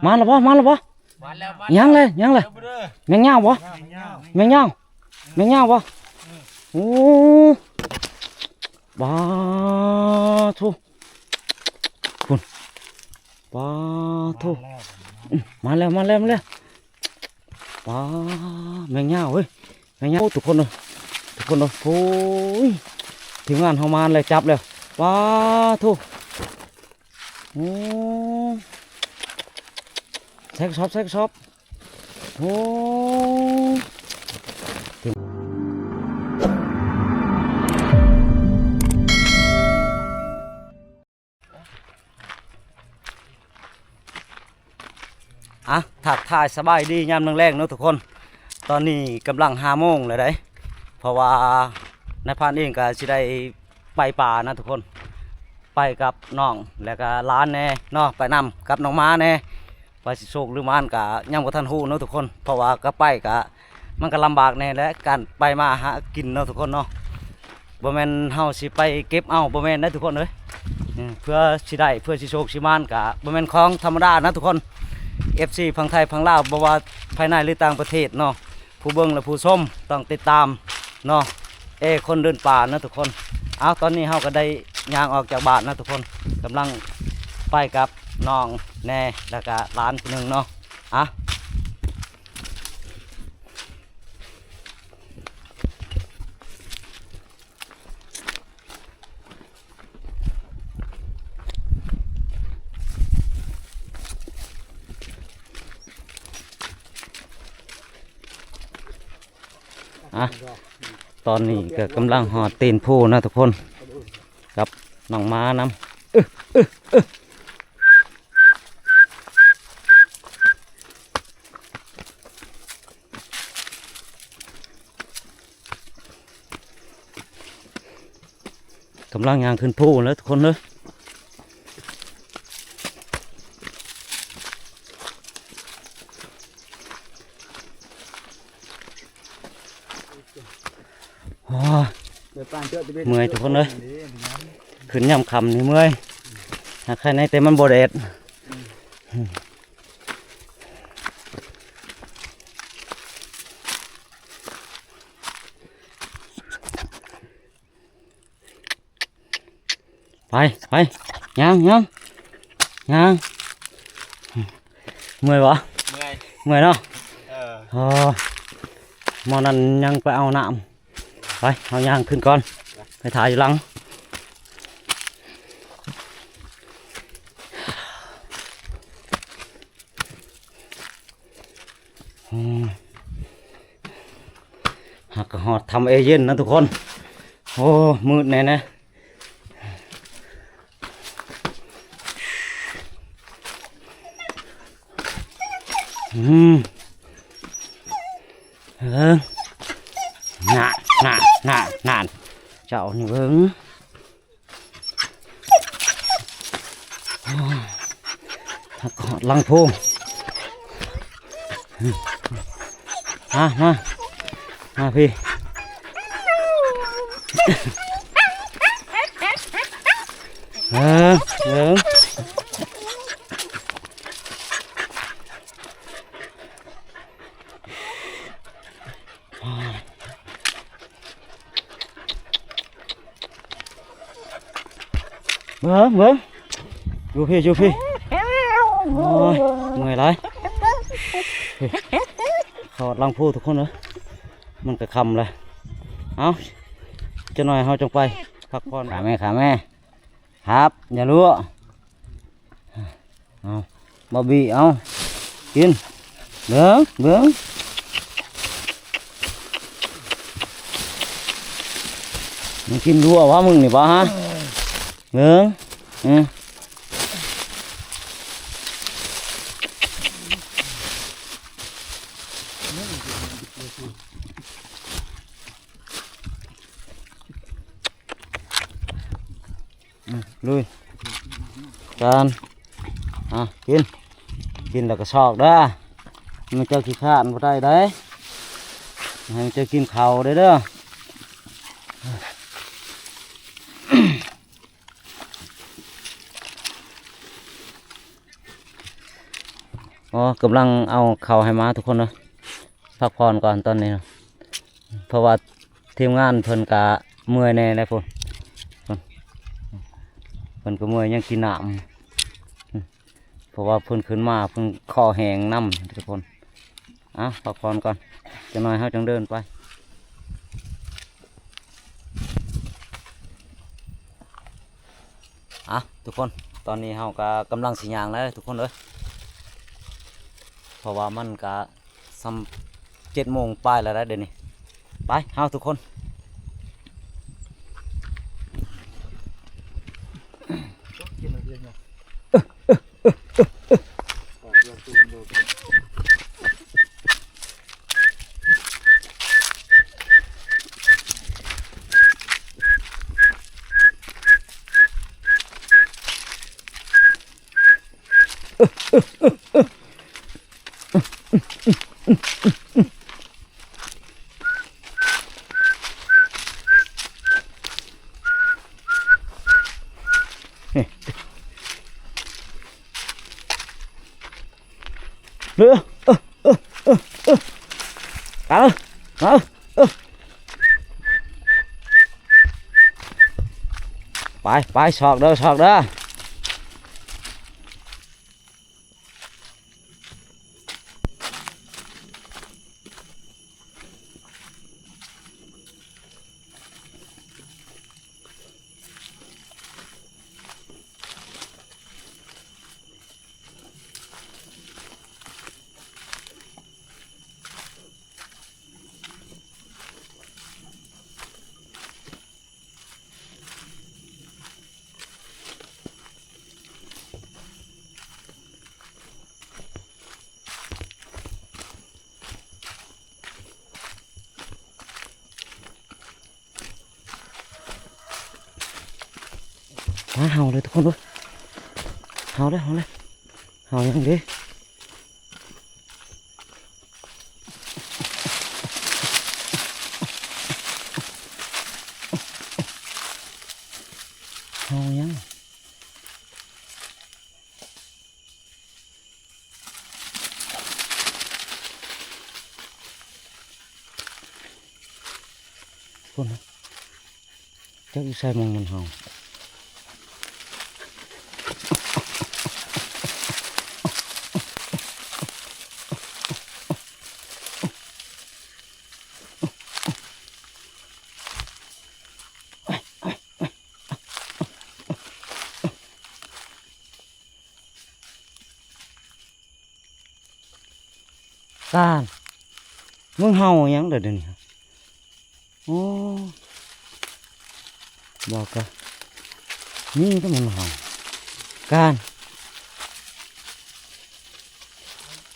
ມາແລ້ວບໍ່? ມາແລ້ວບໍ່? ມາແລ້ວ ມາແລ້ວ ຍັງເລີຍ ຍັງເລີຍ ເດີ ແມງຍາວບໍ່? ແມງຍາວ ແມງຍາວ ແມງຍາວບໍ່? ໂອ້ ປາໂທ້ ພຸ້ນ ປາໂທ້ ມາແລ້ວ ມາແລ້ວ ມາແລ້ວ ປາ ແມງຍາວເວີຍ ແມ່ນຫຍັງ ໂອ້ ທຸກຄົນເອີຍ ທຸກຄົນເອີຍ ໂອ້ຍ ທີມງານເຮົາມາແລ້ວ ຈັບແລ້ວ ປາໂທ້ ໂອ້ ໃສ່ກະສອບ ໃສ່ກະສອບ ໂອ້ ອ່ະ ທັກທາຍສະບາຍດີຍາມແລງໆເນາະທຸກຄົນ. ຕອນນີ້ກຳລັງຫ້າໂມງແລ້ວເດ້ ເພາະວ່ານາຍພານເອງກໍຊິໄດ້ໄປປ່ານະທຸກຄົນ ໄປກັບນ້ອງ ແລ້ວກໍຫຼານແດ່ເນາະ ໄປນຳກັບນ້ອງໝາແດ່ ວ່າຊິໂຊກຫຼືໝານກໍຍັງບໍ່ທັນຮູ້ເນາະທຸກຄົນ ເພາະວ່າກໍໄປກໍ ມັນກໍລຳບາກແດ່ແຫຼະ ການໄປມາຫາກິນເນາະທຸກຄົນເນາະ ບໍ່ແມ່ນເຮົາຊິໄປເກັບເອົາ ບໍ່ແມ່ນເດ້ທຸກຄົນເອີຍ ເພື່ອຊິໄດ້ ເພື່ອຊິໂຊກຊິໝານ ກະບໍ່ແມ່ນຂອງທຳມະດານະທຸກຄົນ ເອັຟຊີ ຝັ່ງໄທຝັ່ງລາວ ບໍ່ວ່າພາຍໃນ ຫຼື ຕ່າງປະເທດເນາະ ຜູ້ເບິ່ງ ແລະ ຜູ້ຊົມ ຕ້ອງຕິດຕາມເນາະ ເອ ຄົນເດີນປ່ານະທຸກຄົນ. ເອົາ ຕອນນີ້ເຮົາກໍໄດ້ຍ່າງອອກຈາກບ້ານນະທຸກຄົນ ກຳລັງໄປກັບນ້ອງແດ່ ແລ້ວກະຫຼານຜູ້ໜຶ່ງເນາະ ອ່ະ ອ່ະ ຕອນນີ້ກໍກຳລັງຮອດຕີນພູນະທຸກຄົນ ກັບນ້ອງໝານຳ ອຶ ອຶ ອຶ. ກຳລັງຍ່າງຂຶ້ນພູແລ້ວທຸກຄົນເດີ ໂອ້ຍ ເມື່ອຍທຸກຄົນເອີຍ ຂຶ້ນຍາມຄ່ຳນີ້ເມື່ອຍ ຫາກໄຄແດ່ແຕ່ມັນບໍ່ແດດ ໄປ ໄປ ຍ່າງ ຍ່າງ ຍ່າງ ເມື່ອຍບໍ່? ເມື່ອຍ ເມື່ອຍເນາະ ເອີ ເອີ ໝໍນັ້ນຍັງໄປເອົານ້ຳ ໄປ ເຮົາຍ່າງຂຶ້ນກ່ອນ ໄປຖ້າຢູ່ຫຼັງ ໂອ້ຍ ຫາກກໍຮອດຖ້ຳເອເຢັນນະທຸກຄົນ ໂອ້ ມືດແດ່ນະ ອືມ ເອີ ນານ ນານ ນານ ນານ ເຈົ້ານີ້ເບິ່ງ ໂອ້ຍ ຫາກຮອດຫຼັງພູ ມາ ມາ ມາພີ້ ເອີ ເອີ ເບິ່ງ ເບິ່ງ ຢູ່ພີ້ ຢູ່ພີ້ ໂອ້ຍ ເມື່ອຍຫຼາຍ ຮອດຫຼັງພູທຸກຄົນເອີຍ ມັນກໍຄ່ຳແລ້ວ ເອົາ ຈັກໜ້ອຍເຮົາຈັ່ງໄປພັກຜ່ອນ ຂ້າແມ່ ຂ້າແມ່ ຄັບ ຢ່າລຸ ເອົາ ບອບບີ ເອົາ ກິນ ເບິ່ງ ເບິ່ງ ມຶງກິນດູວະ ມຶງນີ້ບໍ່ຮະ ເບິ່ງ ອື. ອືມ ລຸຍ ຈານ ອ່ະ ກິນ ກິນແລ້ວກໍຊອກເດີ ມັນເຈົ້າຂີ້ຄ້ານບໍ່ໄດ້ໃດ ໃຫ້ມັນເຈົ້າກິນເຂົ້າໄດ້ເດີ. ໂ ອໍ ກຳລັງເອົາເຂົ້າໃຫ້ໝາທຸກຄົນເນາະ ພັກຜ່ອນກ່ອນຕອນນີ້ເນາະ ເພາະວ່າທີມງານເພິ່ນກະເມື່ອຍແດ່ແຫຼະພຸ້ນ ເພິ່ນກະເມື່ອຍ ຍັງກິນນ້ຳ ເພາະວ່າເພິ່ນຂຶ້ນມາເພິ່ນຄໍແຫ້ງນຳທຸກຄົນ. ອ່ະ ພັກຜ່ອນກ່ອນ ຈັກໜ້ອຍເຮົາຈັ່ງເດີນໄປ. ອ່ະ ທຸກຄົນ ຕອນນີ້ເຮົາກະກຳລັງຊິຍ່າງແລ້ວທຸກຄົນເອີຍ ເພາະວ່າມັນກະສ່ຳເຈັດໂມງປາຍແລ້ວເດ້ດຽວນີ້. ໄປ ເຮົາທຸກຄົນ ເອີ ເອີ ເອີ ເອີ ເອີ ເອີ ເອີ ເອີ ໄປ ໄປ ຊອກເດີ ຊອກເດີ. ມາເຫົ່າເລີຍທຸກຄົນເອີຍ ເຫົ່າເລີຍ ເຫົ່າເລີຍ ເຫົ່າຫຍັງເດ ເຫົ່າຫຍັງ? ພຸ້ນນະ ຈັກຢູ່ໃສ ມອງມັນເຫົ່າ. ການ ມຶງເຫົ່າຫຍັງເດີດຽວນີ້? ໂອ້ ບໍ່ກະ ນີ້ກະມັນເຫົ່າ ການ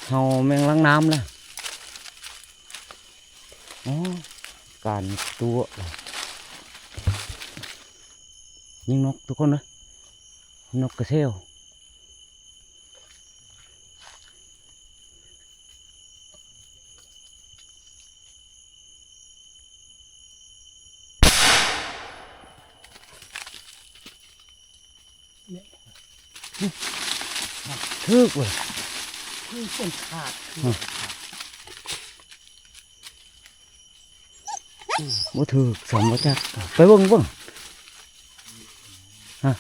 ເຫົ່າແມງລັງນ້ຳລະ. ອໍ ການຕົວະ ຍິງນົກທຸກຄົນເດີ ນົກກະເຊວ. ຖືກເວີຍ ຄືເສັ້ນຂາດ ຄື ບໍ່ຖືກຊ້ຳ ບໍ່ຈັກ ໄປເບິ່ງ ເບິ່ງ ຮະ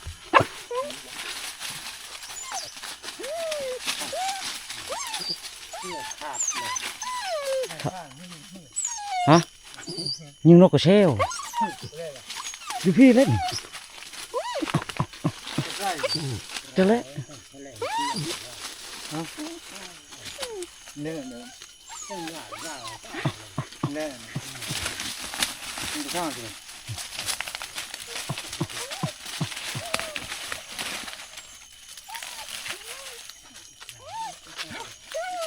ຮະ ຍິງນົກກະເຊວ ຢູ່ພີ້ເລີຍ ຈັ່ງແຫຼະ ຮະ ເນີ່ນ ເນີ່ນ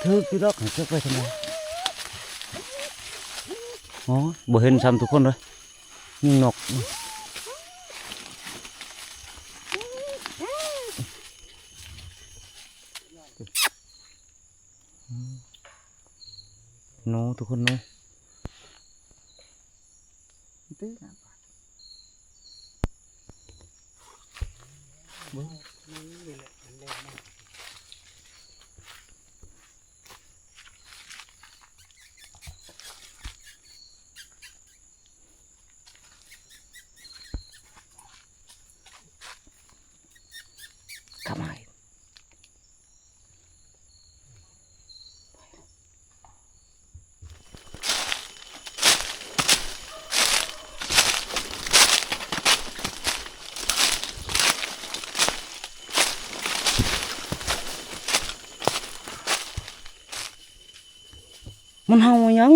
ຖືກຢູ່ດອກ ເກັບໄວ້ທຳໄມ? ໂອ້ຍ ບໍ່ເຫັນຊ້ຳທຸກຄົນເລີຍ ຍິງນົກ ອືມ ໜູ ທຸກຄົນ ໜູ ເບິ່ງ ນີ້ແຫຼະ ມັນແລ່ນມາ. ມັນເຫົ່າຫຍັງ?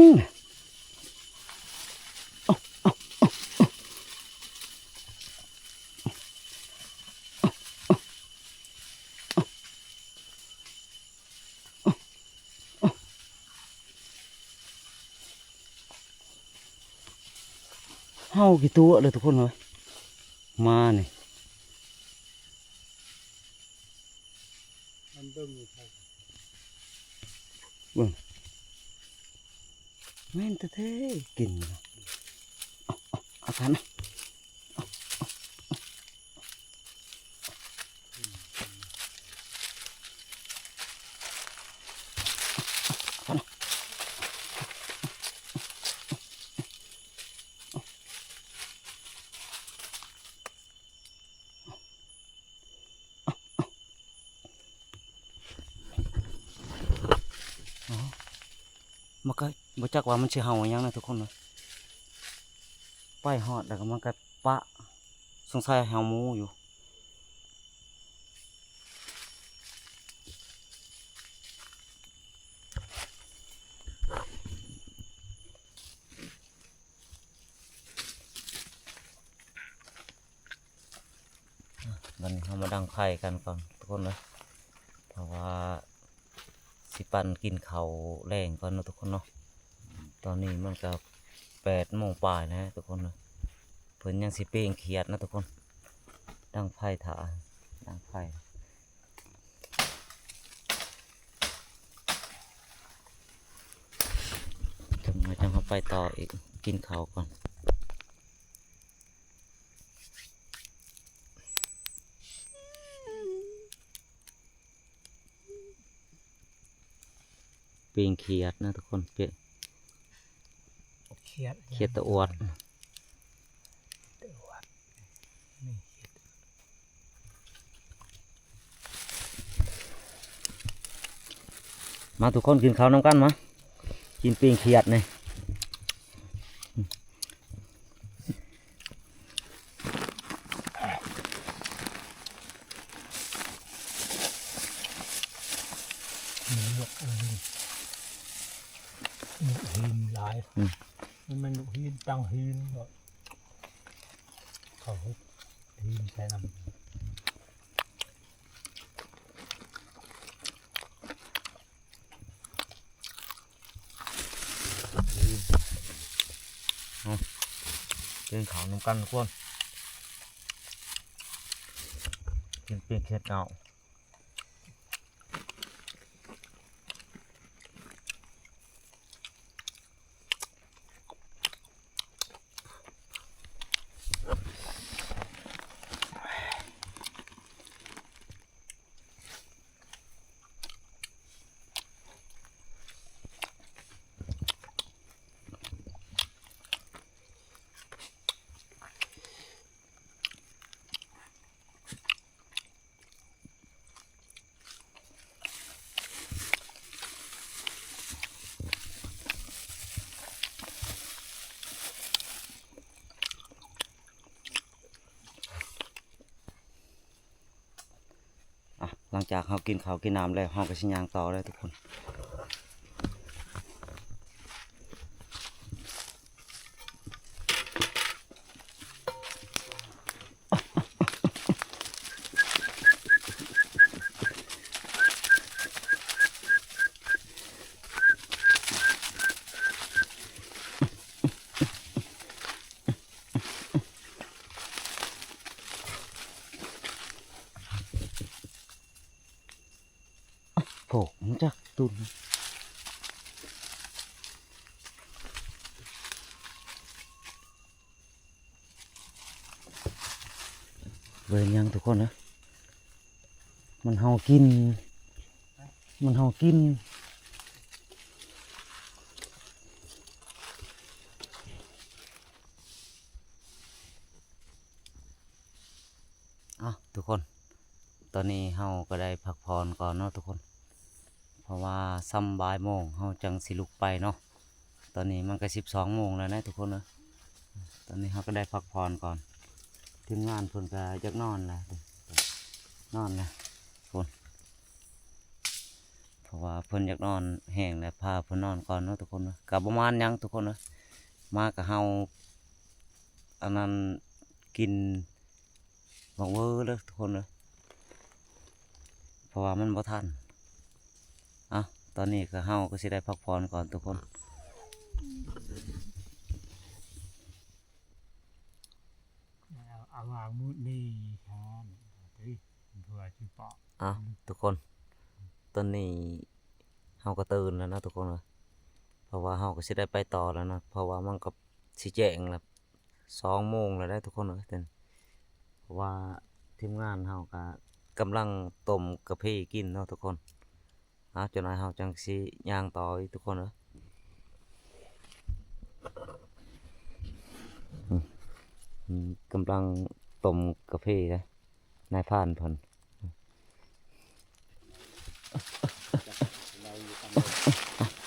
ເຫົ່າຂີ້ຕົວະເລີຍທຸກຄົນເອີຍ ໝານີ້. ມັນເບິ່ງຢູ່ໃສ? ເບິ່ງ ແມ່ນແທ້ໆ ກິນ ເອົາ ເອົາ ເອົາທານນະ. ມັນກໍບໍ່ຈັກວ່າມັນຊິເຫົ່າອີ່ຫຍັງນະທຸກຄົນເອີຍ. ໄປຮອດແລ້ວກໍມັນກໍປະ ສົງໄສເຫົ່າໝູຢູ່. ບັດນີ້ເຮົາມາດັງໄຟກັນກ່ອນທຸກຄົນເດີ ເພາະວ່າຊິປັ່ນກິນເຂົ້າແລງກ່ອນເນາະທຸກຄົນເນາະ. ຕອນນີ້ມັນກໍແປດໂມງປາຍແລ້ວທຸກຄົນເນາະ. ເພິ່ນຍັງຊິປີ້ງຂຽດນະທຸກຄົນ. ດັງໄຟຖ້າ ດັງໄຟ. ຈັກໜ້ອຍຈັ່ງເຮົາໄປຕໍ່ອີກ ກິນເຂົ້າກ່ອນ. ປີ້ງຂຽດນະທຸກຄົນ ເປັນຂຽດ ຂຽດຕະອວດ ຕະອວດ ນີ້ ມາທຸກຄົນ ກິນເຂົ້ານຳກັນ ມາ ກິນປີ້ງຂຽດນີ້. ລູກຫີນຫຼາຍ ອືມ ມັນແມ່ນລູກຫີນ ຕັງຫີນບໍ ເຂົາເຮັດຫີນໃສ່ນຳ. ເອົາ ກິນເຂົ້ານຳກັນທຸກຄົນ ກິນປີ້ງຂຽດເຂົ້າ. ອ່ະ ຫຼັງຈາກເຮົາກິນເຂົ້າກິນນ້ຳແລ້ວ ເຮົາກໍຊິຍ່າງຕໍ່ເດີທຸກຄົນ. ໂພກມັນຈັກຕຸ່ນ ເບິ່ງຫຍັງທຸກຄົນເອີຍ ມັນເຫົ່າກິນ ມັນເຫົ່າກິນ. ເອົາ ທຸກຄົນ ຕອນນີ້ເຮົາກໍໄດ້ພັກຜ່ອນກ່ອນເນາະທຸກຄົນ ເພາະວ່າຊ່ຳບ່າຍໂມງເຮົາຈັ່ງຊິລຸກໄປເນາະ. ຕອນນີ້ມັນກໍສິບສອງໂມງແລ້ວນະທຸກຄົນເອີຍ ຕອນນີ້ເຮົາກໍໄດ້ພັກຜ່ອນກ່ອນ ທີມງານເພິ່ນກໍຢາກນອນແລ້ວ ນອນແລ້ວພຸ້ນ. ພາະວ່າເພິ່ນຢາກນອນແຮງແລ້ວ ພາເພິ່ນນອນກ່ອນເນາະທຸກຄົນເນາະ. ກະບໍ່ມານຫຍັງທຸກຄົນເນາະ ມາກະເຫົ່າ ອັນນັ້ນ ກິນບັກເວີເດີທຸກຄົນເດີ ເພາະວ່າມັນບໍ່ທັນ. ເອົ້າ ຕອນນີ້ກະເຮົາກະຊິໄດ້ພັກຜ່ອນກ່ອນທຸກຄົນ. ເອົາ ເອົາວາງມື້ນີ້ແທນ ເອີຍ ເພື່ອຊິເປາະ. ເອົ້າ ທຸກຄົນ ຕອນນີ້ເຮົາກະຕື່ນແລ້ວນະທຸກຄົນເອີຍ ເພາະວ່າເຮົາກະຊິໄດ້ໄປຕໍ່ແລ້ວນະ ເພາະວ່າມັນກະຊິແຈ້ງແລ້ວ ສອງໂມງແລ້ວເດ້ທຸກຄົນເອີຍ. ເພາະວ່າທີມງານເຮົາກະກຳລັງຕົ້ມກາເຟກິນເນາະທຸກຄົນ. ເອົາ ຈັກໜ້ອຍເຮົາຈັ່ງຊິຍ່າງຕໍ່ອີກທຸກຄົນເອີຍ. ອືມ ກຳລັງຕົ້ມກາເຟເດ້ ນາຍພານເພິ່ນ.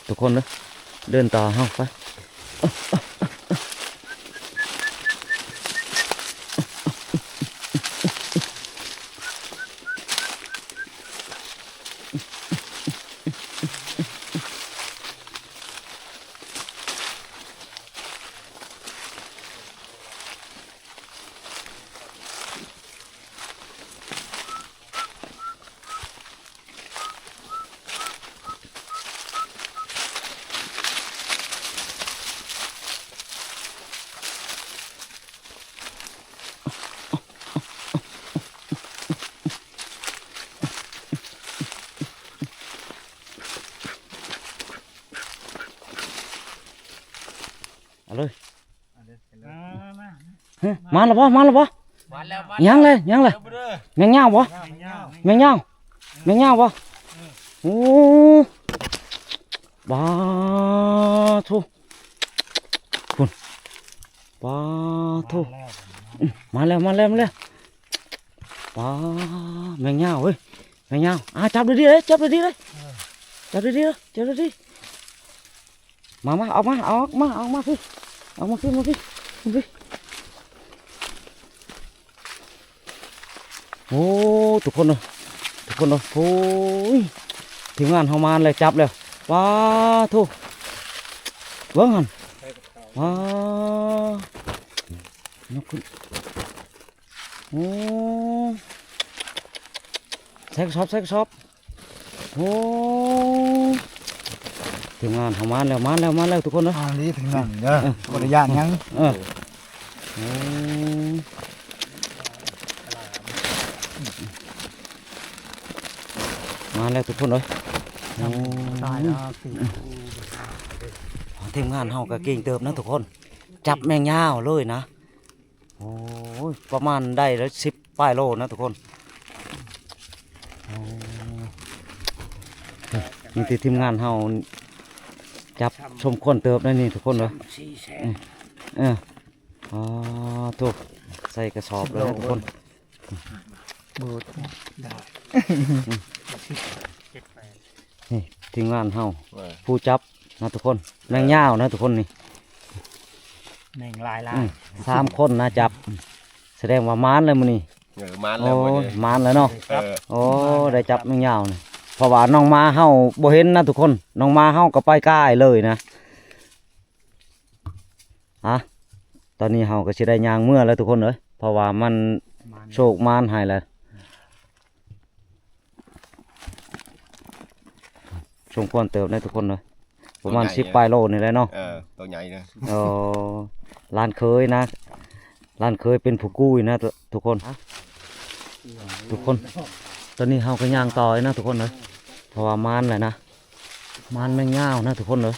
ທຸກຄົນເດີ ເດີນຕໍ່ເຮົາໄປ. ເອົາເລີຍ ມາແລ້ວບໍ່? ມາແລ້ວບໍ່? ມາແລ້ວ ມາແລ້ວ ຍັງເລີຍ ຍັງເລີຍ. ແມງຍາວບໍ່? ແມງຍາວ ແມງຍາວ ແມງຍາວບໍ່? ເອີ ໂອ້ ບາໂທ ພຸ້ນ ບາໂທ ມາແລ້ວ ມາແລ້ວ ມາແລ້ວ. ປາ ແມງຍາວເວີຍ ແມງຍາວ. ອ່າ ຈັບດີໆເດີ ຈັບດີໆເດີ ເອີ ຈັບດີໆເດີ ຈັບດີໆ. ມາ ມາ ເອົາມາ ເອົາອອກມາ ເອົາອອກມາພີ້ ເອົາມາພີ້ ມາພີ້ ມາພີ້. ໂອ້ ທຸກຄົນເອີຍ ທຸກຄົນເອີຍ ໂອ້ຍ ທີມງານເຮົາມາແລ້ວ ຈັບແລ້ວ. ປາໂທ ເບິ່ງຫັ້ນ ປາ ຍົກຂຶ້ນ. ໂອ້ ໃສ່ກະສອບ ໃສ່ກະສອບ. ໂອ້ ທີມງານເຮົາມາແລ້ວ ມາແລ້ວ ມາແລ້ວທຸກຄົນເດີ. ອ່າ ນີ້ທີມງານເດີ ເອີ ບໍ່ໄດ້ຢ້ານຫຍັງ ເອີ ໂອ້ ມາແລ້ວທຸກຄົນເດີ. ໂອ້ ຕາຍແລ້ວ ທີມງານເຮົາກະເກັ່ງເຕີບນະທຸກຄົນ ຈັບແມງຍາວເລີຍນະ. ໂອ້ຍ ປະມານໄດ້ແລ້ວສິບປາຍໂລນະທຸກຄົນ. ໂອ້ ມີແຕ່ທີມງານເຮົາຈັບສົມຄວນເຕີບໄດ໋ນີ້ທຸກຄົນເດີ. ເອີ ອໍ ໂທ້ ໃສ່ກະສອບເລີຍນະທຸກຄົນ. ນີ້ທີມງານເຮົາ ເອີ ຜູ້ຈັບນະທຸກຄົນ ແມງຍາວນະທຸກຄົນນີ້ ແມງຫຼາຍໆ ອືມ ສາມຄົນນະຈັບ ສະແດງວ່າໝານແລ້ວມື້ນີ້. ເອີ ໝານແລ້ວມື້ນີ້ ໂອ້ຍ ໝານແລ້ວເນາະ. ເອີ ໂອ້ ໄດ້ຈັບແມງຍາວນີ້ ເພາະວ່ານ້ອງໝາເຮົາບໍ່ເຫັນນະທຸກຄົນ ນ້ອງໝາເຮົາກະໄປກາຍເລີຍນະ. ອ່ະ ຕອນນີ້ເຮົາກະຊິໄດ້ຍ່າງເມືອແລ້ວທຸກຄົນເອີຍ ເພາະວ່າມັນ ໝານ ໂຊກໝານໃຫ້ແລ້ວ. ສົມຄວນເຕີບນະທຸກຄົນເອີຍ ປະມານສິບປາຍໂລນີ້ແຫຼະເນາະ. ເອີ ໂຕໃຫຍ່ນະ. ໂອ້ ຫຼານເຂີຍນະ ຫຼານເຂີຍເປັນຜູ້ກຸຍນະທຸກຄົນ ທຸກຄົນ. ຕອນນີ້ເຮົາກະຍ່າງຕໍ່ນະທຸກຄົນເອີຍ ເພາະວ່າໝານແລ້ວນະ ໝານແມງຍາວນະທຸກຄົນເອີຍ.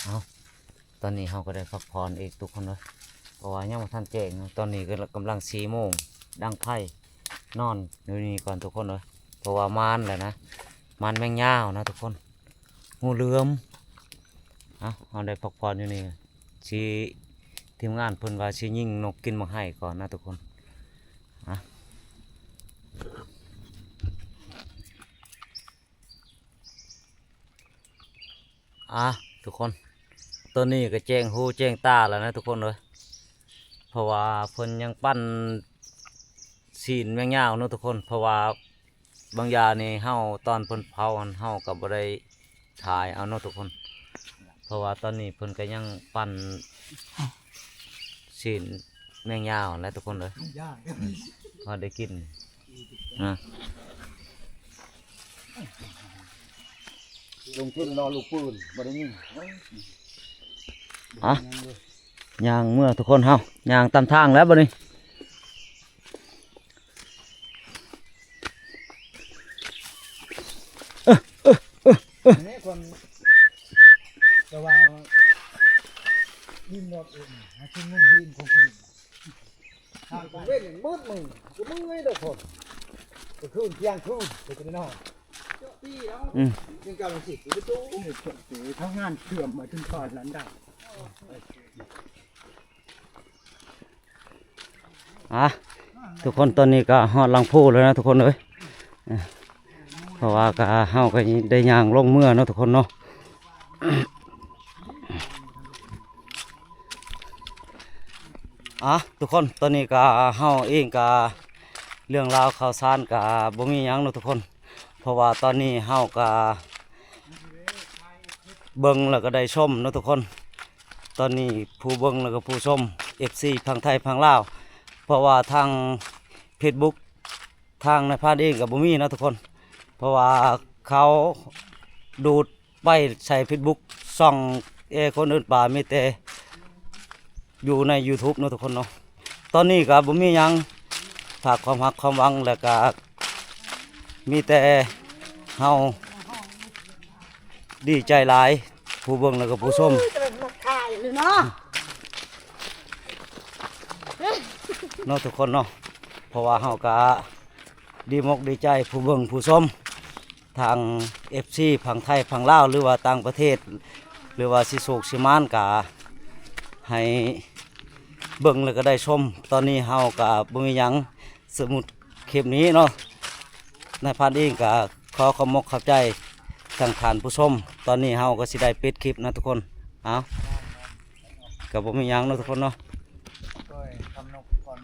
ເອົາ ຕອນນີ້ເຮົາກະໄດ້ພັກຜ່ອນອີກທຸກຄົນເອີຍ ເພາະວ່າຍັງບໍ່ທັນແຈ້ງເນາະ. ຕອນນີ້ກະກຳລັງສີ່ໂມງ ດັງໄຟ ນອນຢູ່ນີ້ກ່ອນທຸກຄົນເອີຍ ເພາະວ່າໝານແລ້ວນະ ໝານແມງຍາວນະທຸກຄົນ ງູເຫຼືອມ. ເອົາ ເຮົາໄດ້ພັກຜ່ອນຢູ່ນີ້ ຊິ ທີມງານເພິ່ນວ່າຊິຍິງນົກກິນໝາກໄຮກ່ອນນະທຸກຄົນ. ອ່ະ ອ່ະ ທຸກຄົນ ຕອນນີ້ກະແຈ້ງຫູແຈ້ງຕາແລ້ວນະທຸກຄົນເອີຍ ເພ ພາະວ່າເພິ່ນຍັງປັ້ນຊີ້ນແມງຍາວເນາະທຸກຄົນ. ເພາະວ່າບາງຢ່າງນີ້ເຮົາ ຕອນເພິ່ນເຜົາຫັ້ນ ເຮົາກໍບໍ່ໄດ້ຖ່າຍເອົາເນາະທຸກຄົນ ເພາະວ່າຕອນນີ້ເພິ່ນກໍຍັງປັ້ນຊີ້ນແມງຍາວຫັ້ນແຫຼະທຸກຄົນເອີຍ ພໍໄດ້ກິນນະ. ລົງທຶນລໍລູກປືນ ບໍ່ໄດ້ຍິງ. ອ່ະ ຍ່າງເມືອທຸກຄົນເຮົາ ຍ່າງຕາມທາງແລ້ວບັດນີ້. ແມ່ນຄວາມ ແຕ່ວ່າ ດິນດອກເອງ ຫາກິນເງິນດິນຂອງກິນ ທາງເວັນມືດມື້ ກໍເມື່ອຍດອກຄົນ ກໍຄືທ່ຽງຄືນ ໄປກິນນອນ. ອືມ ຍັງເຈົ້າລອງຊິ ໄປຕູ້ ທຳງານເຊື່ອມມາຈົນປານນັ້ນໄດ້. ອ່ະ ທຸກຄົນ ຕອນນີ້ກໍຮອດຫຼັງພູແລ້ວນະທຸກຄົນເອີຍ ເພາະວ່າກໍ ເຮົາກໍໄດ້ຍ່າງລົງເມືອເນາະທຸກຄົນເນາະ. ອ່ະ ທຸກຄົນ ຕອນນີ້ກໍເຮົາເອງກໍ ເລື່ອງລາວຂ່າວສານກໍບໍ່ມີຫຍັງເນາະທຸກຄົນ ເພາະວ່າຕອນນີ້ເຮົາກໍເບິ່ງແລ້ວກໍໄດ້ຊົມເນາະທຸກຄົນ. ຕອນນີ້ຜູ້ເບິ່ງແລ້ວກໍຜູ້ຊົມ ເອັຟຊີ ຝັ່ງໄທຝັ່ງລາວ ເພາະວ່າທາງເຟສບຸກ ທາງນາຍພານເອງກໍບໍ່ມີເນາະທຸກຄົນ ເພາະວ່າເຂົາດູດໄປໃສ່ເຟສບຸກ ຊ່ອງເອຄົນອື່ນປາ ມີແຕ່ຢູ່ໃນຢູທູບເນາະທຸກຄົນເນາະ. ຕອນນີ້ກໍບໍ່ມີຫຍັງ ຝາກຄວາມຮັກຄວາມຫວັງ ແລ້ວກໍມີແຕ່ເຮົາ ດີໃຈຫຼາຍ ຜູ້ເບິ່ງແລ້ວກໍຜູ້ຊົມ ເອີ ຈະໄປມາຂາຍເລີຍເນາະ ເນາະທຸກຄົນເນາະ ເພາະວ່າເຮົາກໍດີອົກດີໃຈ ຜູ້ເບິ່ງຜູ້ຊົມ ທາງເອັຟຊີ ຝັ່ງໄທຝັ່ງລາວ ຫຼືວ່າຕ່າງປະເທດ ຫຼືວ່າຊິໂສກຊິໝານ ກໍໃຫ້ເບິ່ງແລ້ວກໍໄດ້ຊົມ. ຕອນນີ້ເຮົາກໍບໍ່ມີຫຍັງ ສະໝຸດຄລິບນີ້ເນາະ ນາຍພານເອງກໍຂໍຂອບອົກຂອບໃຈທາງທ່ານຜູ້ຊົມ. ຕອນນີ້ເຮົາກໍຊິໄດ້ປິດຄລິບນະທຸກຄົນ. ເອົາ ກໍບໍ່ມີຫຍັງເນາະທຸກຄົນເນາະ ໂດຍ ຄຳນົບກ່ອນ